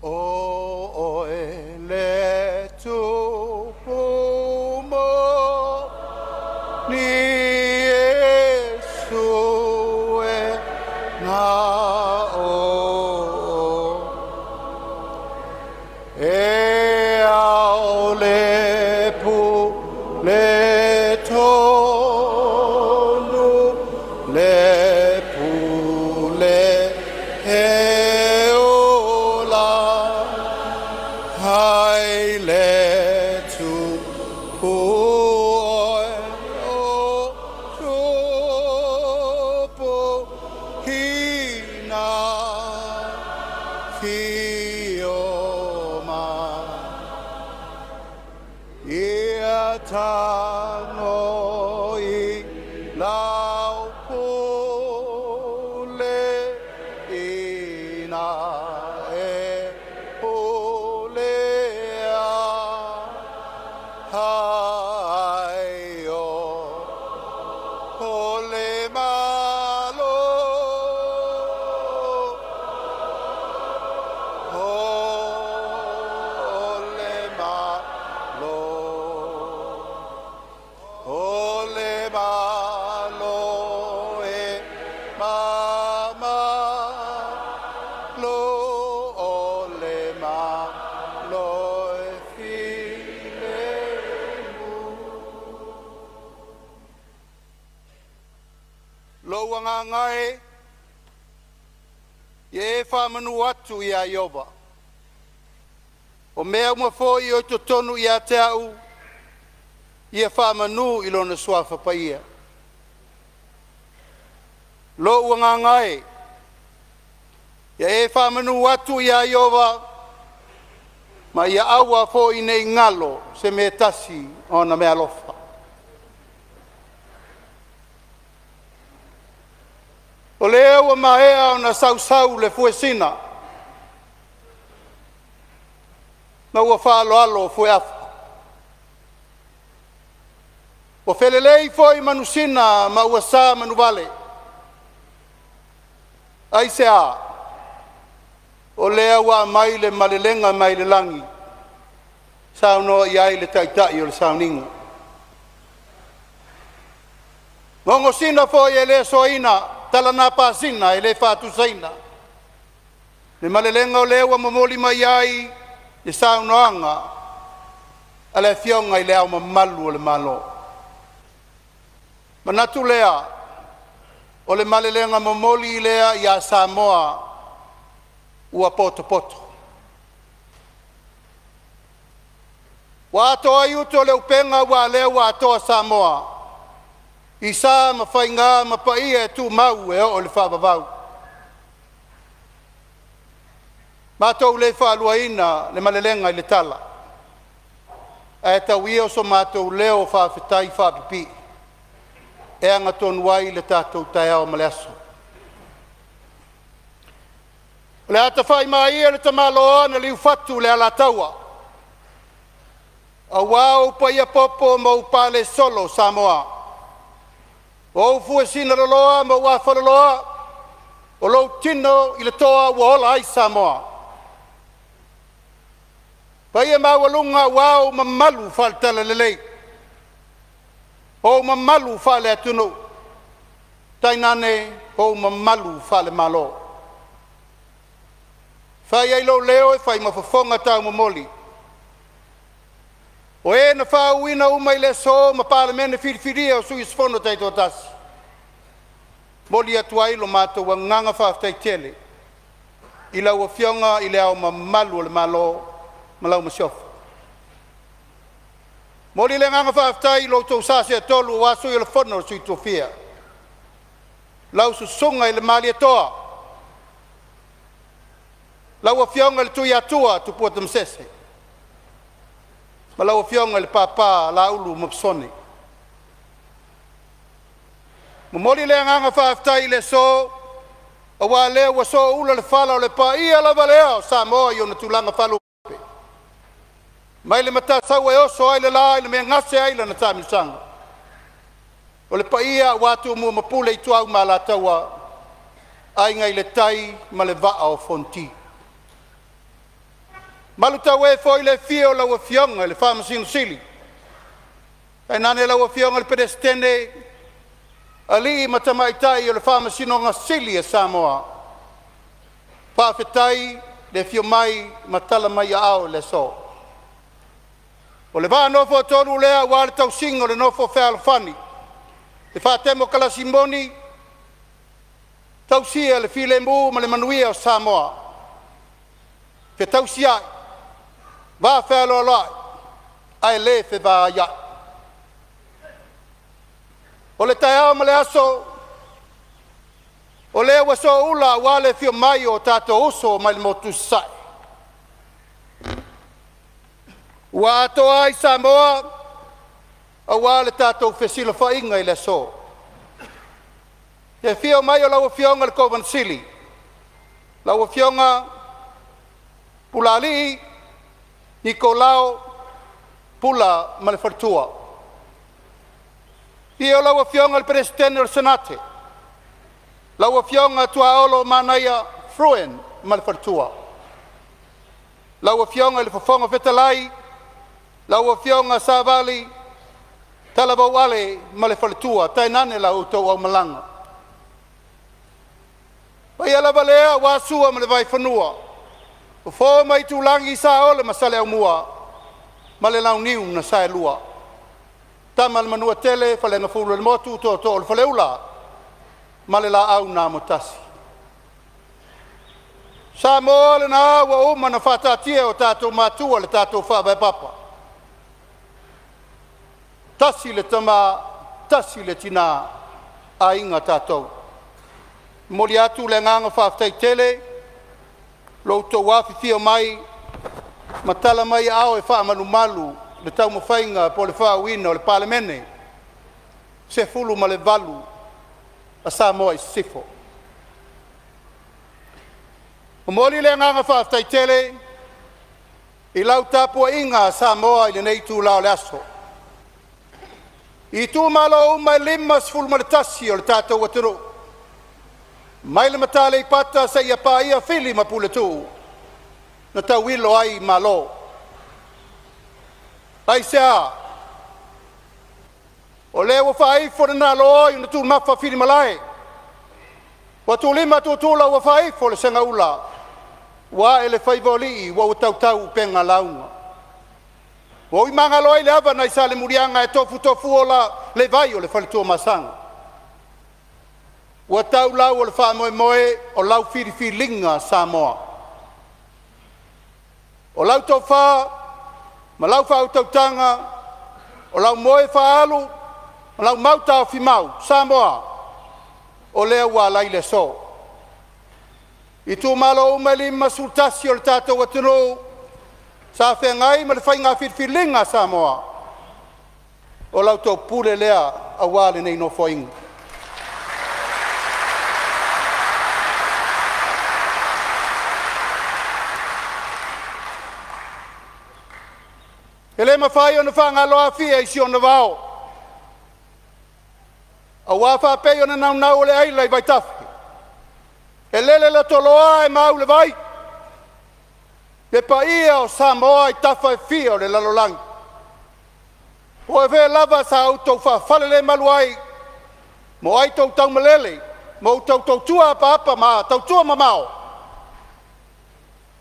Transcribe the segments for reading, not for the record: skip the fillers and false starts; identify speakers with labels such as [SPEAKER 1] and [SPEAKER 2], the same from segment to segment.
[SPEAKER 1] O oe le tupu moni Iesu e na o e ao le pu le tonu le pule e ola hai le tupu oe o tupu hina fio mai ia tago i lau pule ina e pule ai o o le malo o le malo o le malo e mamalo o le malo e filemu. Lou agaga e, ia e faamanu atu ia Ieova, o mea uma foi o i totonu ia te a'u, ia faamanu i lona Suafa Paia. Lou agaga e, ia e faamanu atu iā Ieova, ma ia aua foi ne i galo se mea e tasi o ona meaalofa. O lea ua maea ona sausau le fuesina ma ua faaaloalo fueafa, ua felelei foi manusina ma ua sa manuvale. Aisea? O lea ua aumai le malelega mai le lagi, saunoa i ai le Taitai o le sauniga. Gogosina foi e le soaina, talanapasina e le faatusaina le malelega o lea ua momoli mai ai le saunoaga a le Afioga i Le Ao Mamalu o le Malo. Manatu lea, o le malelega momoli lea ia Samoa ua potopoto. Ua atoa ai utu o le upega aua o lea ua atoa Samoa i sa ma faiga ma paia e tumau e oo i le faavavau. Matou le faaluaina le malelega i le tala, ae tau ia o so matou leo faafetai faapipii e agatonu ai le tatou taeao ma le aso. O le a tafaimaa ia le tamaloa na liufatu le Alataua, aua ou paia popo ma ou palesolo Samoa, o ou fuesina loloa ma ou afaloloa, o lou tino i le toa ua ola ai Samoa. Paia maualuga aua ou mamalu faale-Talalelei, ou mamalu faale-atunuu, tainane ou mamalu faale-Malo. Fai ai lou leo e fai ma fofoga taumomoli, o e na faauuina uma i le aso ma Palemene filifilia o sui usufono taitoatasi, momoli atu ai lo matou agaga faafetai tele i lau Afioga i Le Ao Mamalu o le Malo ma lau Masiofo. Momoli le agaga faafetai i lo outou sa seatolu aua Sui o le Fono a Sui Tofia, lau Susuga i le Malietoa, lau Afioga i le Tuiatua Tupua Tamasese ma lau Afioga i le Papa Laulu Mapisone. Momoli le agaga faafetai i le aso, aua o lea ua sooula le fala o le paia lava lea o Samoa i ona tulaga faalupe, mai le Matasaua e oso ai le la i le mea e gase ai lana taamilosaga. O le paia aua Tumua ma Pule, Ituau ma Alataua, Aiga i le Tai ma le Vaa o Fonoti. Malutaue foi le afio o lau Afioga i le Faamasino Sili, tainane lau Afioga i le Peresetene, alii ma tamaitai o le Faamasinoga Sili a Samoa. Faafetai le afio mai ma tala mai aao i le aso. O le vaa nofoatolu lea aua le tausiga o le nofo fealofani, le faatemokalasi moni, tausia le filemu ma le manuia o Samoa, fetausiai, vafealoaloai ae le fevaaiai. O le taeao ma le aso, o lea ua sooula aua le afio mai o tatou uso mai le motu i Sasae, ua atoa ai Samoa aua le tatou fesilafaiga i le aso. Le afio mai o lau Afioga i le Kovana Sili, lau Afioga Pulaalii Nikolao Pula ma le faletua. Afio lau Afioga i le Peresetene o le Senate, lau Afioga Tuaolo Manaia Fruin ma le faletua. Lau Afioga i le Fofoga Fetalai, lau Afioga Savali Talavou Ale ma le faletua, tainane la outou aumalaga. O paia lava lea aua Sua ma le Vaifanua, Fofo ma Aitulagi, Saole ma Saleaaumua ma le Launiu na Saelua, Tama a le Manuatele, Faleagafulu o le Motu, Tootoo o le Faleula ma le Laau na Amotasi. Samoa lena ua uma ona faataatia e o tatou matua le tatou faavae papa. Tasi le tama, tasi le tina, aiga tatou. E momoli atu le agaga faafetai tele lo outou afifio mai ma tala mai aao e faamalumalu le taumafaiga po o le faauluina o le Palemene 18 a Samoa i Sisifo. Momoli le agaga faafetai tele i lau tapuaiga Samoa i lenei itula o le aso. I itumalo uma e 51 o le tatou atunuu, mai le matā Aleipata seia paia Fili ma Puletuu na tauilo ai Malo. Aisea? O lea ua faaifo le naloa i ona tumafa filimalae, ua tuulima tutula ua faaifo le segaula, ua ae le faiva o alii ua tautau upega lauga. Ua ui magalo ai le ava nai Salemuliaga e tofutofuola le vai o le fale Tuamasaga. Ua tau lau o le faamoemoe o lau filifiliga Samoa. O lau tofa ma lau faautautaga, o lau moe faaalu ma lau taofimau Samoa, o lea ua ala ai le aso. Itumalo uma e 51 o le tatou atunuu sa feagai ma le faiga filifiliga a Samoa, o la outou pule lea aua lenei Nofoaiga. E le mafai ona faagalo Afia i si ona vao, aua faapei ona naunau o le aila i vaitafe, e lele le toloa ae mau le vai, le paia o Samoa i tafa e fia o le lalolagi. Po o fea lava sa outou faafalelemalu ai, ma o outou taumalele ma outou tautua apaapa ma tautua mamao,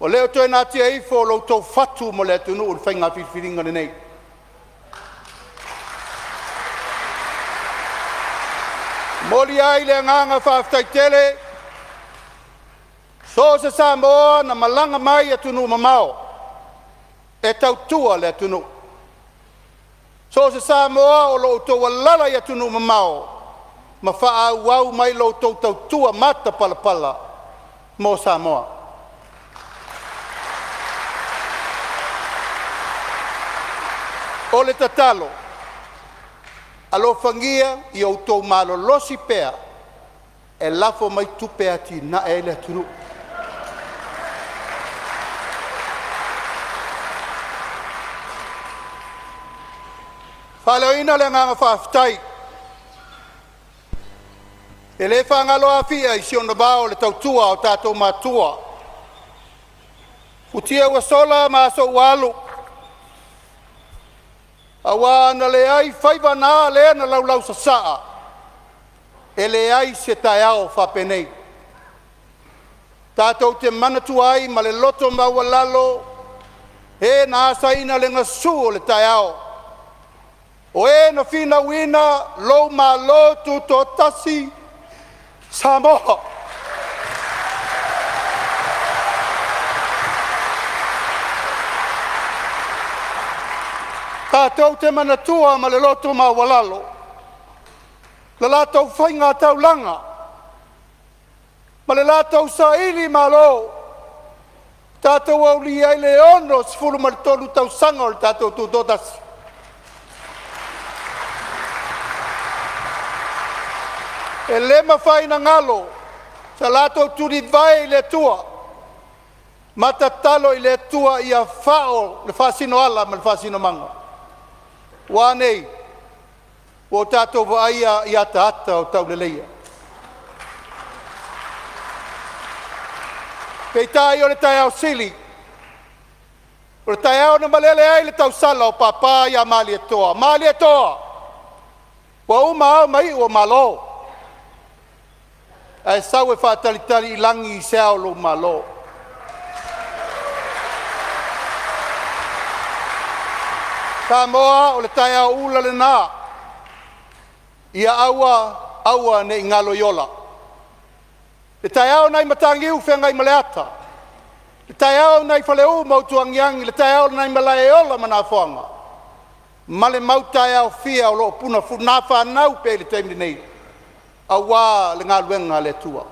[SPEAKER 1] ua le toe natia ifo lo outou fatu mo le atunuu i le faiga filifiliga lenei. Momoli ai le agaga faafetai tele, so o se Samoa na malaga mai i atunuu mamao e tautua le atunuu, so o se Samoa o lo o outou alaala i atunuu mamao ma faaauau mai lo outou tautua matapalapala mo Samoa. O le tatalo, alofagia ia outou malolosi pea e lafo mai tupe e atinae ai le atunuu. Faaleoina le agaga faafetai, e le faagalo Afia i si ona vao i le tautua a o tatou matua. Futia ua sola ma aso ua alu, auā na leai faiva na lea na laulausasaa, e leai se taeao faapenei. Tatou te manatua ai ma le loto maualalo e na asaina le gasu o le taeao, o e na finauina lou Malo Tutoatasi, Samoa. Tatou te manatua ma le loto maualalo le latou faiga taulaga ma le latou sailimalo, tatou aulia ai le 63 tausaga o le tatou Tutoatasi. E le mafai ona galo sa latou tulivae i le Atua ma tatalo i le Atua ia fao le faasinoala ma le faasinomaga. Ua a nei? Ua tatou vaaia i ataata o tauleleia. Peitai o le taeao sili, o le taeao na malele ai le tausala o Papa ia Malietoa, Malietoa, ua uma ao ma iu o Malo, ae sau e faatalitali i lagi se ao o lou Malo. Samoa, o le taeao ula lena, ia aua aua ne i galo i ola. Le taeao nai Mataniu Feagaimaleata, le taeao nai Faleu ma Utuagiagi, le taeao nai Malaeola ma Nafoaga, ma le mau taeao fia o lo o punafanau pea i le taimi nei, aua le galuega a le Atua.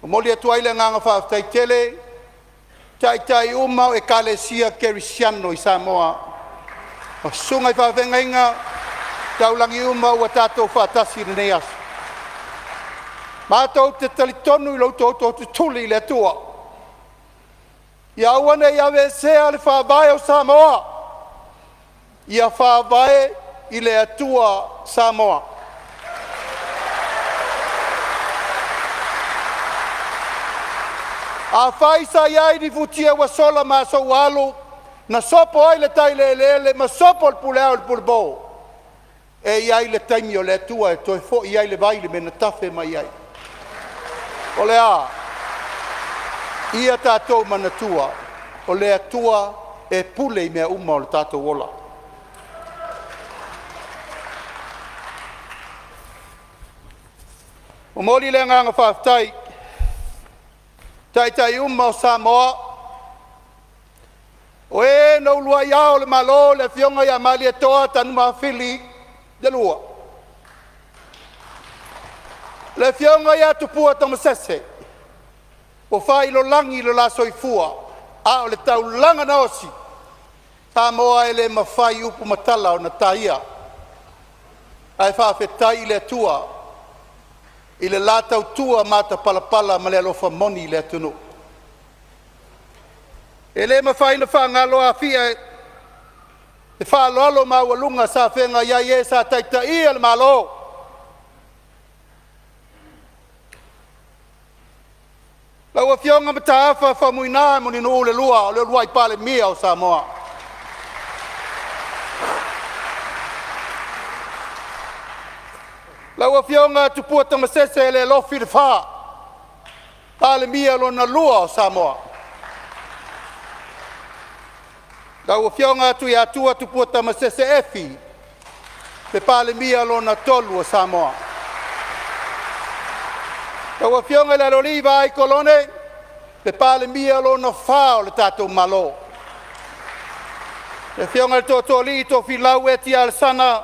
[SPEAKER 1] Momoli atu ai le agaga faafetai tele i taitai uma o Ekalesia Kerisiano i Samoa, o susuga i faafeagaiga taulagi uma ua tatou faatasi i lenei aso. Matou te talitonu i lo outou tootutuli i le Atua, ia aua ne i aveesea le Faavae o Samoa, ia faavae i le Atua Samoa. Afai sa i ai ni futia ua sola ma aso ua alu na sopo ai le tai i le eleele ma sopo le puleao i le pulepo, e i ai le taimi o le Atua e toe foi ai le vai i le mea na tafe mai ai. O le a? Ia tatou manatua, o le Atua e pule i mea uma o le tatou ola. Momoli le agaga faafetai i taitai uma o Samoa, o e na uluai ao o le Malo, le Afioga ia Malietoa Tanumafili II, le Afioga ia Tupua Tamasese ua faailolagi lo la soifua, a o le taulaga na osi, Samoa e le mafai upu ma tala ona taia, ae faafetai i le Atua i le la tautua matapalapala ma le alofa moni i le atunuu. E le mafai ona faagalo Afia e faaaloalo maualuga sa feagai ai e sa taitaia le Malo. Lau Afioga Mataafa Faumuina Mulinuu II, o le uluai Palemia o Samoa. Lau Afioga Tupua Tamasese Lealofi Lefa, Palemia lona lua o Samoa. Lau Afioga Tuiatua Tupua Tamasese Efi, le Palemia lona tolu o Samoa. Lau Afioga i le Aloalii Vaai Kolone, le Palemia lona fa o le tatou Malo. Le Afioga i le Tootooalii Tofilau Eti Alesana,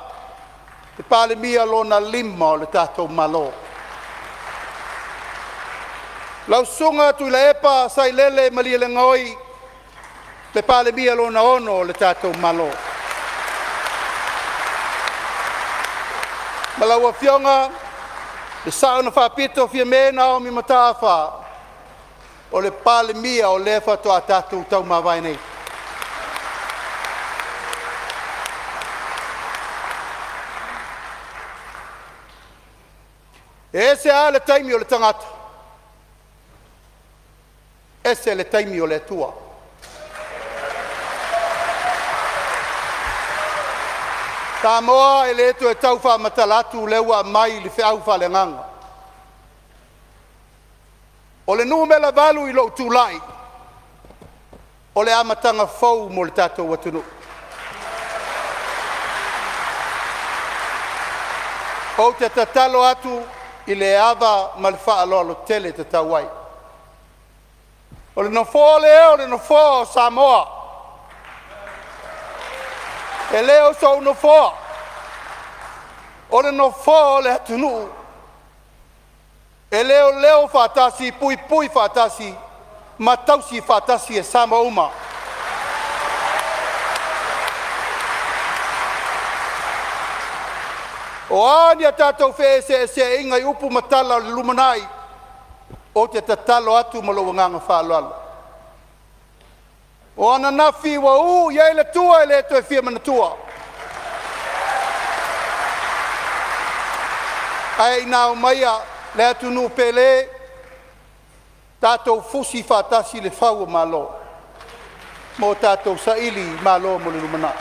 [SPEAKER 1] le Palemia lona lima o le tatou Malo. Lau Susuga Tuilaepa Sailele Malielegaoi, le Palemia lona 6 o le tatou Malo. Ma lau Afioga le Sao na Faapito Fiame Naomi Mataafa, o le Palemia o lea faatoa tatou taumavae nei. E ese lava le taimi o le tagata, Ese le taimi o le Atua. Samoa e le toe tau faamatala atu lea ua aumai le feau faaleagaga. O le numera 8 i lou tulai, o le amataga fou mo le tatou atunuu. Ou te tatalo atu i le ava ma le faaaloalo tele e tatau ai. O le nofoa lea o le nofoa o Samoa. E le o sou nofoa, o le nofoa o le atunuu e leoleo faatasi, puipui faatasi ma tausi faatasi e Samoa uma. O a ni a tatou feeseeseaiga i upu ma tala o le lumanai, ou te tatalo atu ma lou agaga faaaloalo. O ananafi ua u i ai le tua e le toe fia manatua. Ae ina aumaia le atunuu pele, tatou fusi faatasi le fau o Malo, ma o tatou saili malo mo le lumanai.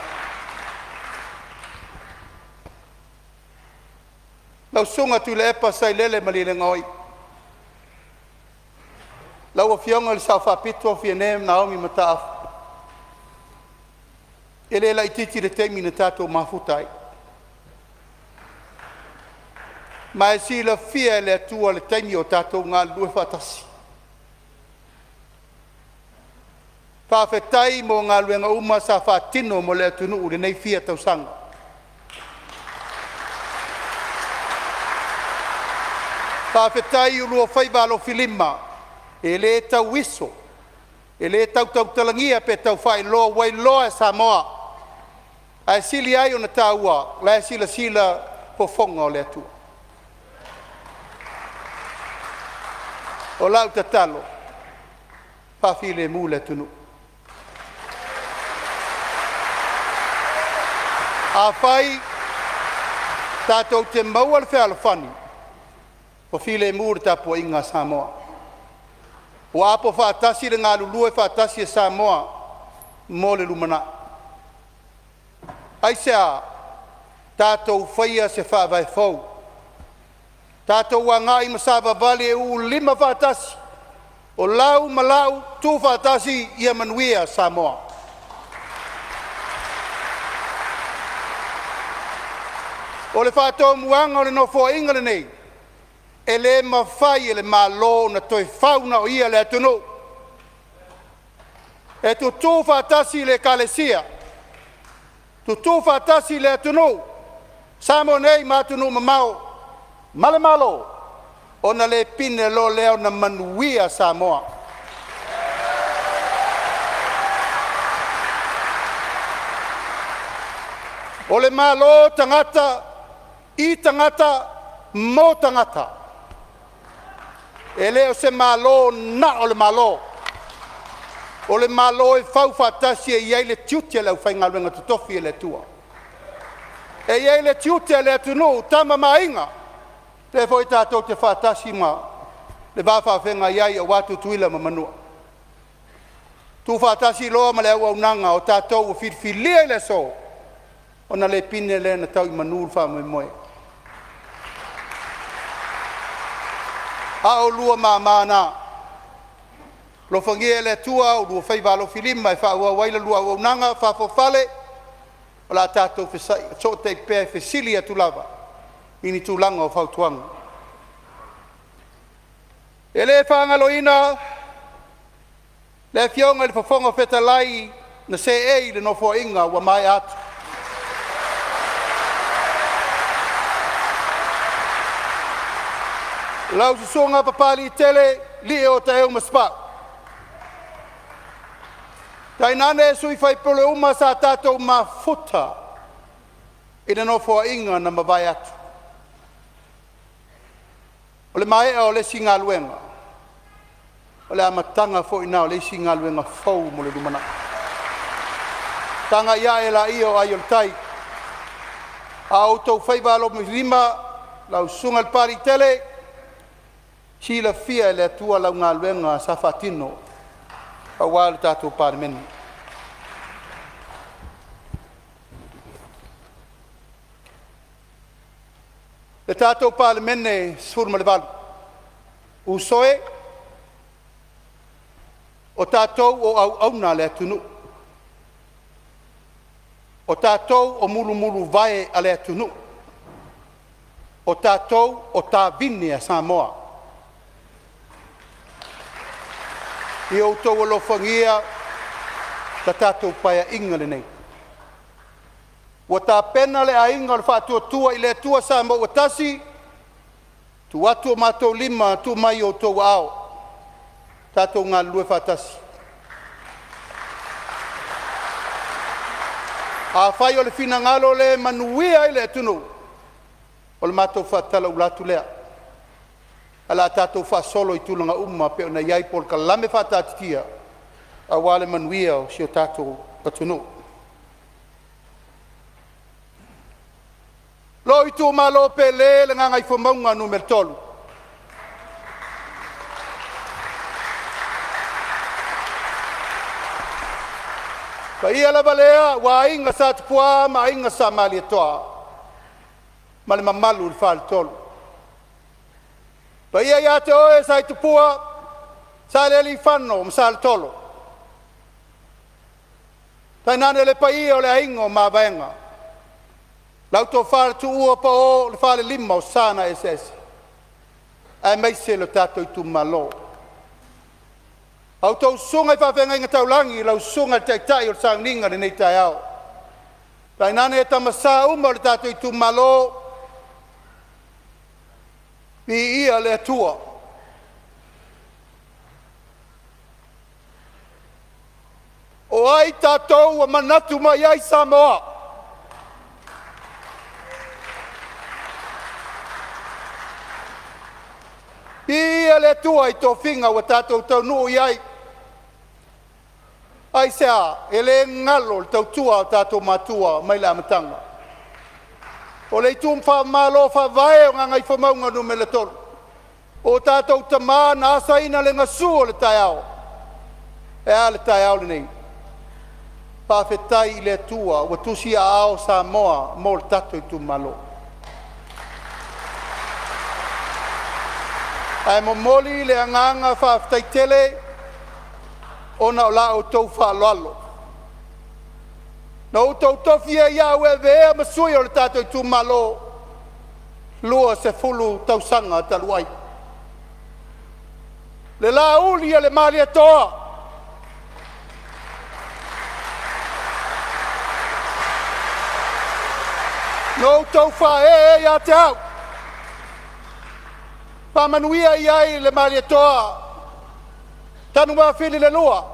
[SPEAKER 1] Lau Susuga Tuilaepa Sailele Malielegaoi, lau Afioga i le Sao Faapito Fiame Naomi Mataafa, e le laitiiti le taimi na tatou mafuta ai, ma e silafia e le Atua le taimi o tatou galulue faatasi. Faafetai mo galuega uma sa faatino mo le atunuu i lenei fia tausaga. Faafetai i oulua faiva alofilima, e le tauiso, e le tau tautalagia pe tau faailoa, ua iloa e Samoa, ae sili ai ona taua, o la e silasila fofoga o le Atua. O lau tatalo, faafilemu le atunuu. Afai tatou te maua le fealofani, ua filemu le tapuaiga a Samoa, ua apo faatasi le galulue faatasi a Samoa mo le lumanai. Aisea? Tatou faia se faavae fou, tatou agai ma savavali e uu lima faatasi, o lau ma lau, tu faatasi, ia manuia Samoa. O le faatomuaga o le Nofoaiga lenei, e le mafai e le Malo ona toe fau na o ia le atunuu. E tutu faatasi le Ekalesia, tutu faatasi le atunuu, Samoa nei ma atunuu mamao ma le Malo, ona le pine loa lea ona manuia Samoa. O le Malo tagata i tagata mo tagata. E le o se Malo na o le Malo. O le Malo e fau faatasi e i ai le tiute o le aufaigaluega totofi a le Atua. E i ai le tiute o le atunuu, Tama ma Aiga, lea foi tatou te faatasi ma le va faafeagai ai aua Tutuila ma Manua. Tuufaatasi loa ma le auaunaga o tatou ua filifilia i le aso, ona le pine lea ona tau i manu le faamoemoe. A o oulua mama na, alofagia e le Atua oulua faiva alofilima e faaauau ai la oulua auaunaga faafoafale, o le a tatou fesootai pea e fesili atu lava i ni tulaga o fautuaga. E le faagaloina le Afioga i le Fofoga Fetalai na seei i le Nofoaiga ua maea atu. Lau Susuga Papaliitele Lio Taeu Masepau, tainane sui usufono uma sa tatou mafuta i le Nofoaiga na mavae atu. O le maea o le isi galuega, o le amataga foi lena o le isi galuega fou mo le lumanai. Tagai ae laia o ai o le tai, a o outou faiva alofilima, lau Susuga i le Papaliitele, silafia e le Atua lau galuega sa faatino. Aua le tatou Palemene. Le tatou Palemene 18, uso e, o tatou o auauna a le atunuu. O tatou o mulumuluvae a le atunuu. O tatou o tavine a Samoa. Ia outou alofagia le tatou Paeaiga lenei. Ua tapena le Aiga o le Faatuatua i le Atua Samoa ua tasi, tuu atu o matou lima, tuu mai o outou aao, tatou galulue faatasi. Afai o le finagalo lea e manuia ai le atunuu, o le matou faatalaula atu lea. Ae o le a tatou faasolo i tulaga uma pei ona i ai polokalame faataatitia aua le manuia o si o tatou atunuu. Lou itumalo pele le Gagaifomauga Nu.3, paia lava lea aua Aiga Sa Tupua ma Aiga Sa Malietoa ma le mamalu i le Faletolu. Paia ia te oe Sa Tupua, Salealiifano ma Saletolo, tainane le paia o le Aiga o Mavaega, lau Tofa le Tuua po o le Falelima o Sa na Eseese, aemaise le tatou itumalo. A outou susuga i faafeagaiga taulagi, lau susuga i le Taitai o le Sauniga i lenei taeao, tainane tama sa uma o le tatou itumalo, viia le Atua. O ai tatou ua manatu mai ai Samoa? Viia le Atua i tofiga ua tatou taunuu i ai. Aisea? E le galo le tautua a o tatou matua mai le amataga. O le itu faamalo faavae o Gagaifomauga Nu.3, o tatou tama na asaina le gasu o le taeao. E a le taeao lenei? Faafetai i le Atua ua tusiaao Samoa mo le tatou itumalo. Ae momoli le agaga faafetai tele ona o la outou faaaloalo. Na outou tofi ai au e avea ma sui o le tatou itumalo 20 tausaga talu ai. Le lauli a le Malietoa, na outou faaee ia te au, faamanuia i ai le Malietoa Tanumafili le lua,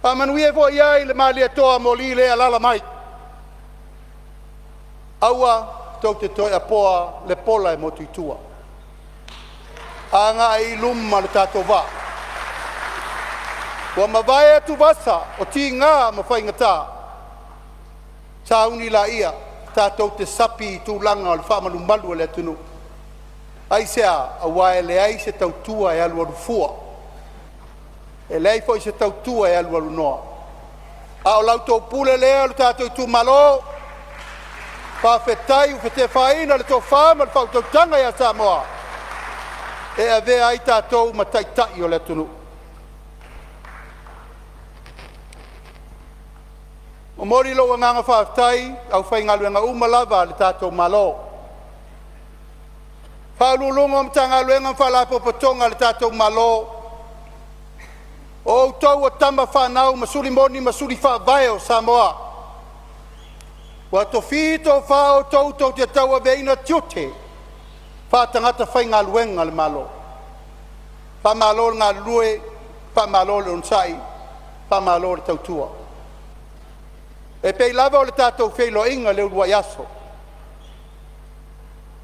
[SPEAKER 1] faamanuia foi i ai le Malietoa Moli lea e alaala mai. Aua tou te toe apoa le pola e motu i tua. Agai i luma le tatou vaa. Ua mavae atuvasa o tiga ma faigata, sauni laia tatou te sapi i tulaga o le faamalumalu a le atunuu. Aisea? Aua e leai se tautua e alualu fua, e leai foi se tautua e alualu noa. A o la outou pule lea lo tatou itumalo, faafetai ua fetefaina le tofa ma le faautautaga ia Samoa e avea ai tatou ma taitai o le atunuu. Momoli lou agaga faafetai i aufaigaluega uma lava a le tatou Malo, Ofisa Sili o Pulega o Matagaluega ma Faalapotopotoga a le tatou Malo, o outou o tama fanau ma suli moni ma suli faavae o Samoa. Ua tofi tofa outou tou te tauaveina tiute faa-tagata faigaluega a le Malo. Faamalo le galulue, faamalo le onosai, faamalo le tautua. E pei lava o le tatou feiloaiga i le uluai aso,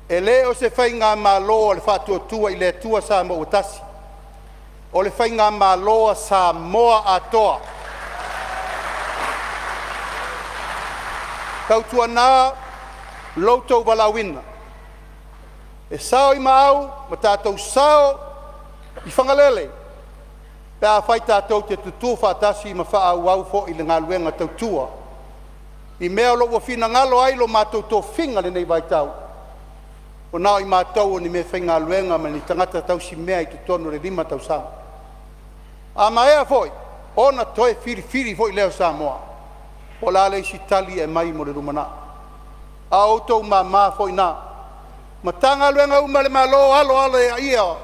[SPEAKER 1] e le o se faigamalo a le Faatuatua i le Atua Samoa ua Tasi, o le faigamalo a Samoa atoa. Tautuana lo outou valaauina, e sao i Maau ma tatou sao i Fagalele. Pe afai tatou te tutu faatasi ma faaauau foi le galuega tautua i mea o lo o ua finagalo ai lo matou tofiga i lenei vaitau, ua na o i matou o ni meafaigaluega ma ni tagata tausimea i totonu o le 5 tausaga. A maea foi ona toe filifili foi lea o Samoa, po o le a le isi tali e aumai mo le lumanai. A o outou mama foi na. Matagaluega uma a le Malo, alo alo ia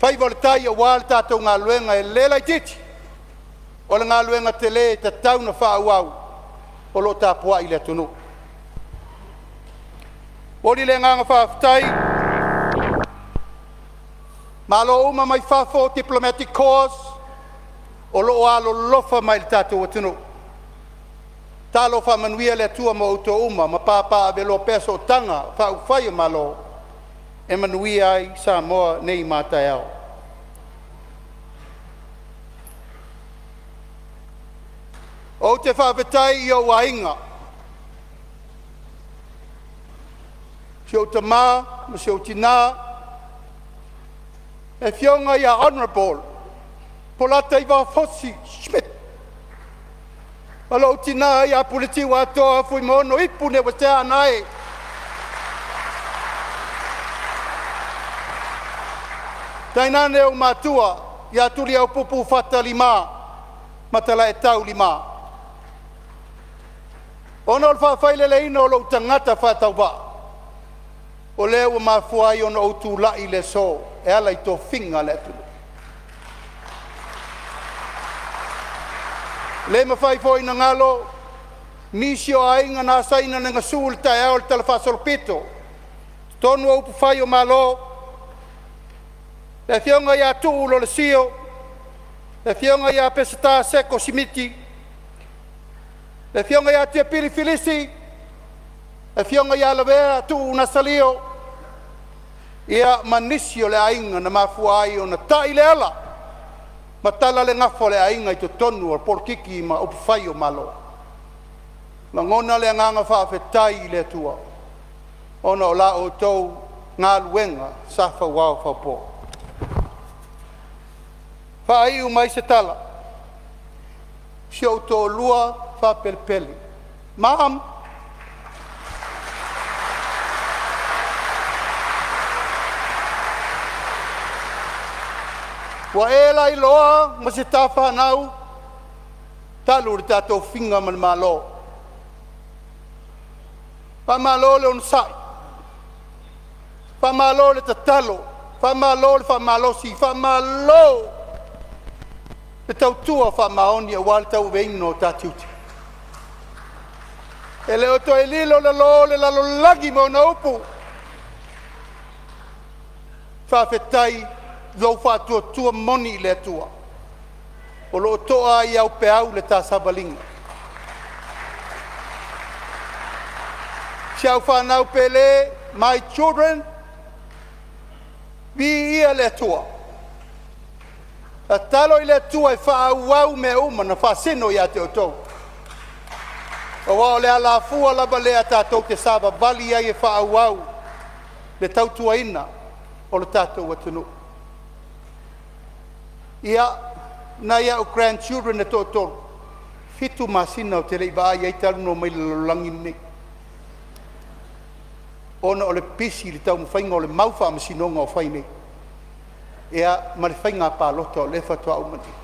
[SPEAKER 1] faiva o le tai aua le tatou galuega e le laitiiti, o le galuega tele e tatau ona faaauau o lo o tapuai le atunuu. Momoli le agaga faafetai Malo uma mai fafo, diplomatic corps o lo o alolofa mai i le tatou atunuu. Talo faamanuia le Atua ma outou uma ma papaaveloa pea sootaga faaupufai o Malo e manuia ai Samoa nei ma a taeao. Ou te faafetai i ou aiga, si ou tama ma si ou tina, le afioga ia Honourable Polataivao Fosi Schmidt ma lou tina ia Puletiuatoa Fuimaono Ipu Leuatea Anae. Tainane ou matua ia Tuliaupupu Fata Lima ma Talaetau Lima. Ona o le faafaileleina o lou tagata faatauvaa, o lea ua mafua ai ona ou tulai i le aso e ala i tofiga a le atunuu. E le mafai foi ona galo nisi o aiga na asaina le gasu i le taeao o le talafaasolopito i totonu o upufai o Malo, le afioga ia Tuu Lolesio, le afioga ia Peseta Seko Simiti, le afioga ia Tiapili Filisi, le afioga ia Lavea Tuu Nasalio, ia ma nisi o le aiga na mafua ai ona tai le ala ma tala le gafa o le aiga i totonu o polokiki ma upufai o Malo. Lagona le agaga faafetai i le Atua ona o la outou galuega sa fauao faupo. Faaiu mai se tala, si ou toalua faapelepele, mom, ua e lailoa ma se ta fanau talu le ta tofiga ma le Malo. Faamalo le onosai, faamalo le tatalo, faamalo le faamalosi, faamalo le tautua faamaoni aua le tauaveina o ta tiute. E le o toe lilo lalo o le lalolagi ma ona upu. Faafetai i lou faatuatua moni i le Atua o lo o toa ai au peau i le ta savaliga. Si au fanau pele, my children, viia le Atua. Tatalo i le Atua e faaauau mea uma na faasino ia te outou, aua o le alafua lava lea tatou te savavali ai e faaauau le tautuaina o le tatou atunuu. Ia, nai a'u grandchildren e toatolu, 7 masina ou te le i vaai i ai talu ona omai i le lalolagi lenei, ona o le pisi i le taumafaiga o le mau faamasinoga o fai nei, ia ma le faiga palota o lea faatoa uma nei.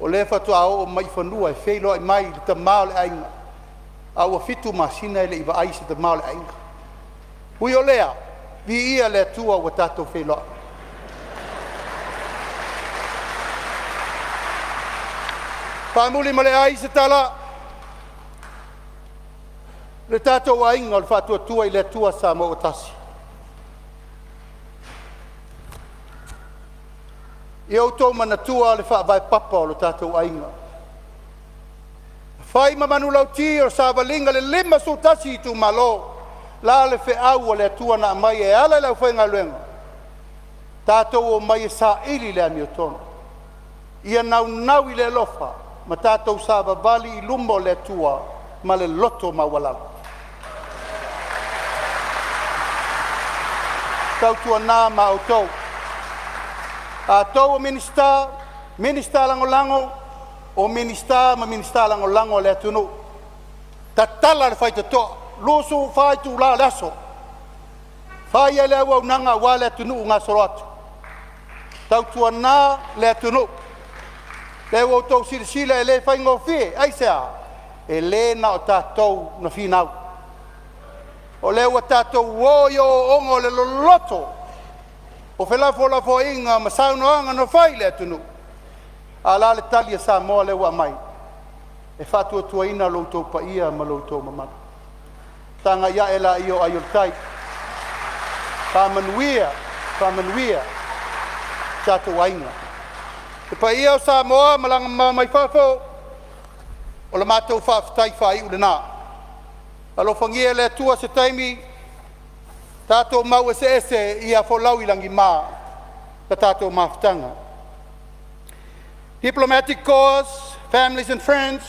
[SPEAKER 1] O lea faatoa oo mai i fanua e feiloai mai i le tama o le aiga, a ua 7 masina e le i vaai i se tama o le aiga. Ui o lea, viia le Atua ua tatou feiloai. Faamuli ma le ai se tala, le tatou aiga o le Faatuatua i le Atua Samoa ua Tasi. Ia outou manatua le faavae papa o lo tatou aiga, na fai ma manulauti o le savaliga i le 51 itumalo. O le a le feau a le Atua na aumai e ala i le aufaigaluega? Tatou omai e saili le amiotonu, ia naunau i le alofa ma tatou savavali i luma o le Atua ma le loto maualalo. Tautuana ma outou Tatou o Minisita, Minisita Lagolago, o Minisita ma Minisita Lagolago a le atunuu, tatala le faitotoa 24 itula o le aso, fai ai le auaunaga aua le atunuu gasolo atu. Tautuana le atunuu. Lea ua outou silasila e le faigofie. Aisea? E le na o tatou na finau. O lea ua tatou o i ooooga o le loloto o felafolafoaiga ma saunoaga na fai i le atunuu. A o le a le tali a Samoa lea ua aumai? E faatuatuaina lo outou paia ma lo outou mamalu. Tagai ae laia o ai o le tai. Faamanuia, faamanuia tatou aiga. Le paia o Samoa malaga mamao mai fafo, o le matou faafetai faaiu lena. Alofagia e le Atua se taimi tatou mau eseese ia folau i lagima le tatou mafutaga. Diplomatic Corps, families and friends,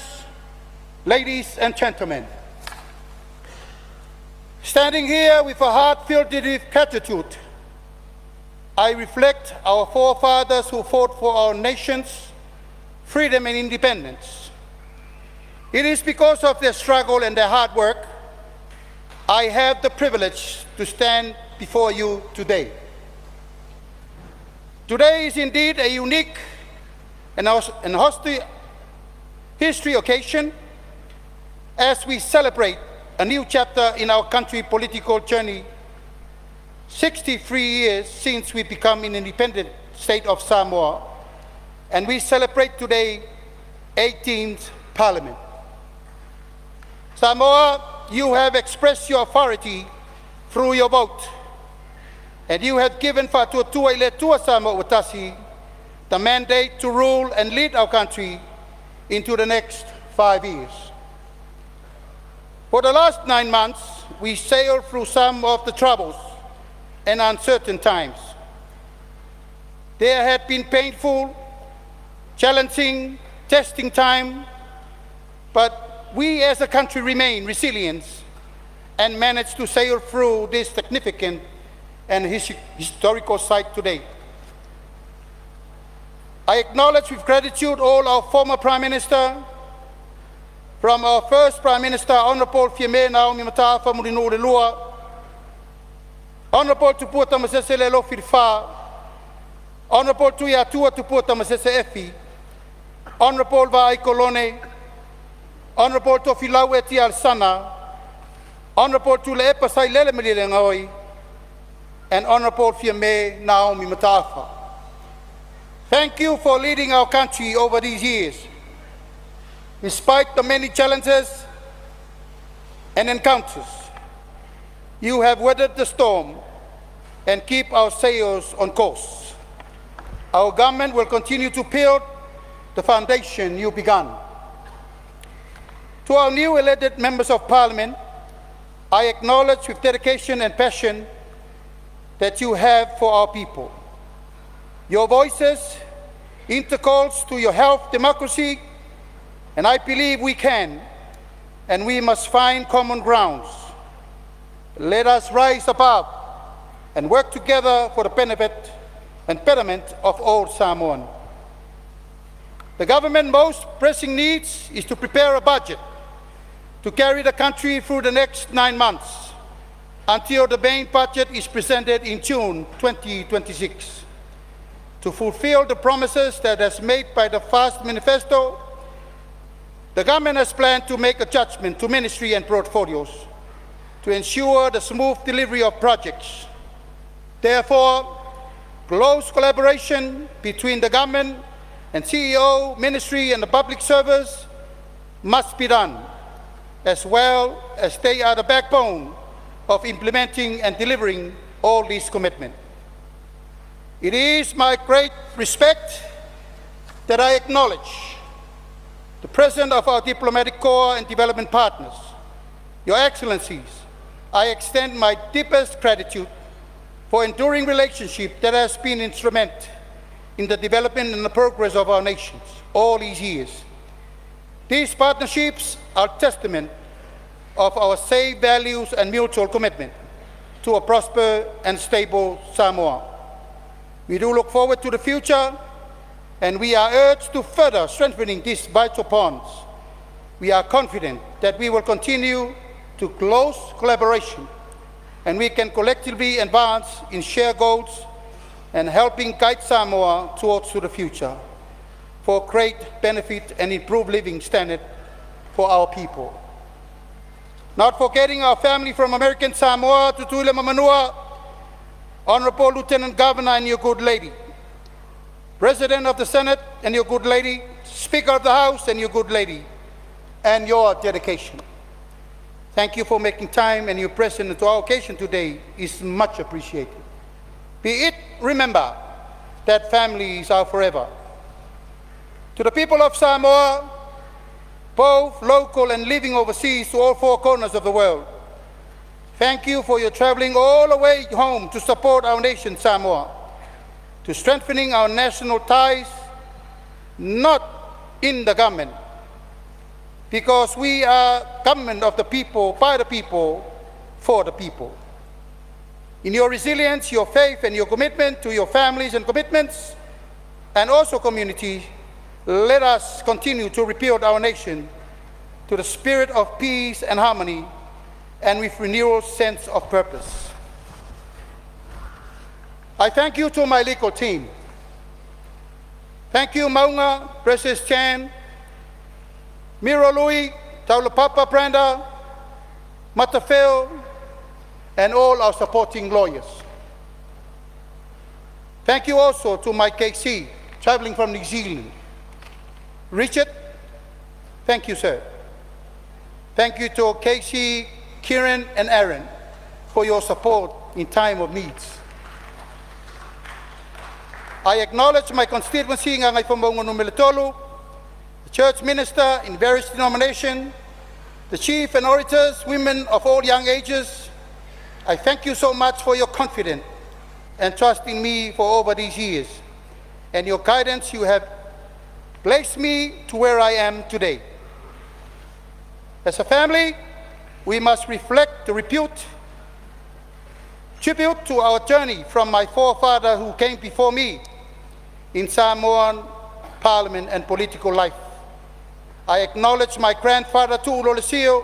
[SPEAKER 1] ladies and gentlemen. Standing here with a heart filled with gratitude, I reflect our forefathers who fought for our nation's freedom and independence. It is because of their struggle and their hard work I have the privilege to stand before you today. Today is indeed a unique and history occasion as we celebrate a new chapter in our country political journey, 63 years since we become an independent state of Samoa, and we celebrate today 18th Parliament. Samoa, you have expressed your authority through your vote, and you have given Faatuatua i le Atua Samoa ua Tasi the mandate to rule and lead our country into the next 5 years. For the last 9 months, we sailed through some of the troubles and uncertain times. There had been painful, challenging, testing time, but we as a country remain resilient and managed to sail through this significant and historical site today. I acknowledge with gratitude all our former Prime Minister, from our first Prime Minister, Honorable Fiame Naomi Mataafa Mulinuu II, Honorable Tupua Tamasese Lealofi Lefa, Honorable Tuiatua Tupua Tamasese Efi, Honorable Vaai Kolone, Honorable Tofilau Eti Alesana, Honorable Tuilaepa Sailele Malielegaoi, and Honorable Fiame Naomi Mataafa. Thank you for leading our country over these years. Despite the many challenges and encounters, you have weathered the storm and keep our sails on course. Our government will continue to build the foundation you began. To our new elected members of parliament, I acknowledge with dedication and passion that you have for our people. Your voices intercalls to your health democracy, and I believe we can and we must find common grounds. Let us rise above and work together for the benefit and betterment of all Samoan. The government's most pressing needs is to prepare a budget to carry the country through the next 9 months until the main budget is presented in June 2026. To fulfill the promises that has made by the FAST Manifesto, the government has planned to make adjustment to ministry and portfolios to ensure the smooth delivery of projects. Therefore, close collaboration between the government and CEO, ministry and the public service must be done, as well as they are the backbone of implementing and delivering all these commitments. It is my great respect that I acknowledge the President of our diplomatic corps and development partners. Your Excellencies, I extend my deepest gratitude for enduring relationship that has been instrumental in the development and the progress of our nations all these years. These partnerships are testament of our same values and mutual commitment to a prosperous and stable Samoa. We do look forward to the future and we are urged to further strengthening these vital bonds. We are confident that we will continue to close collaboration and we can collectively advance in shared goals and helping guide Samoa towards to the future for great benefit and improved living standard for our people. Not forgetting our family from American Samoa, Tutuila ma Manua, Honorable Lieutenant Governor and your good lady, President of the Senate and your good lady, Speaker of the House and your good lady, and your dedication. Thank you for making time, and your presence to our occasion today is much appreciated. Be it remember that families are forever. To the people of Samoa, both local and living overseas to all four corners of the world, thank you for your traveling all the way home to support our nation, Samoa, to strengthening our national ties, not in the government, because we are government of the people, by the people, for the people. In your resilience, your faith, and your commitment to your families and commitments, and also community, let us continue to rebuild our nation to the spirit of peace and harmony, and with renewal sense of purpose. I thank you to my legal team. Thank you, Maunga, Precious Chan, Miro Lui, Taulapapa Brenda, Matafeo, and all our supporting lawyers. Thank you also to my KC, traveling from New Zealand. Richard, thank you, sir. Thank you to KC, Kieran, and Aaron for your support in time of needs. I acknowledge my constituency, Gagaifomauga Nu.3, the church minister in various denominations, the chief and orators, women of all young ages. I thank you so much for your confidence and trust in me for over these years, and your guidance you have placed me to where I am today. As a family, we must reflect the repute, tribute to our journey from my forefather who came before me in Samoan parliament and political life. I acknowledge my grandfather Tu'u Lolesio,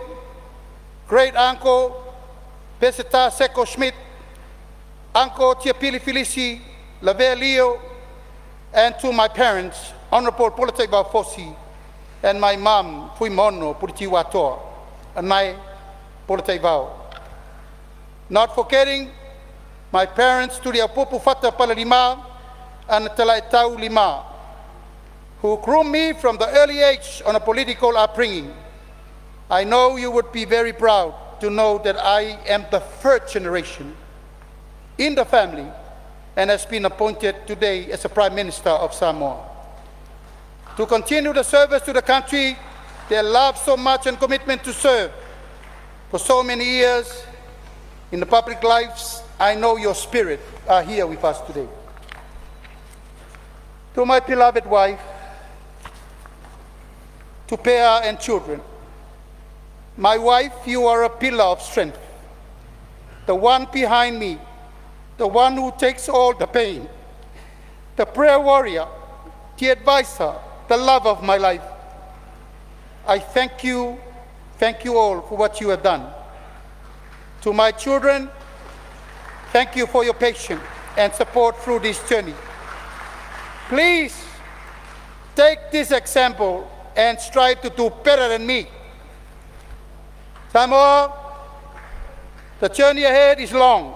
[SPEAKER 1] great uncle Peseta Seko Schmidt, Uncle Tiapili Filisi, Lave Leo, and to my parents, Honorable Polataivao Fosi, and my mom, Fuimaono Puritiuatoa, and my Polataivao. Not forgetting my parents, Tuliaupupu Fata Palalima and Talaitau Lima, who groomed me from the early age on a political upbringing. I know you would be very proud to know that I am the third generation in the family and has been appointed today as a Prime Minister of Samoa. To continue the service to the country they love so much and commitment to serve for so many years in the public lives, I know your spirit are here with us today. To my beloved wife, to Pea and children, my wife, you are a pillar of strength, the one behind me, the one who takes all the pain, the prayer warrior, the advisor, the love of my life. I thank you all for what you have done. To my children, thank you for your patience and support through this journey. Please take this example and strive to do better than me. Samoa, the journey ahead is long,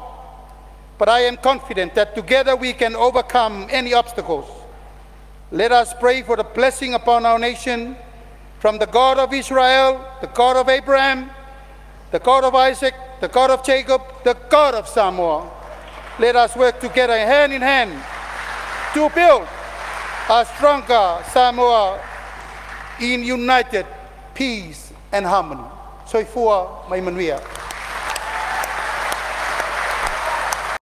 [SPEAKER 1] but I am confident that together we can overcome any obstacles. Let us pray for the blessing upon our nation from the God of Israel, the God of Abraham, the God of Isaac, the God of Jacob, the God of Samoa. Let us work together hand in hand to build a stronger Samoa in united peace and harmony. Soifua ma ia manuia.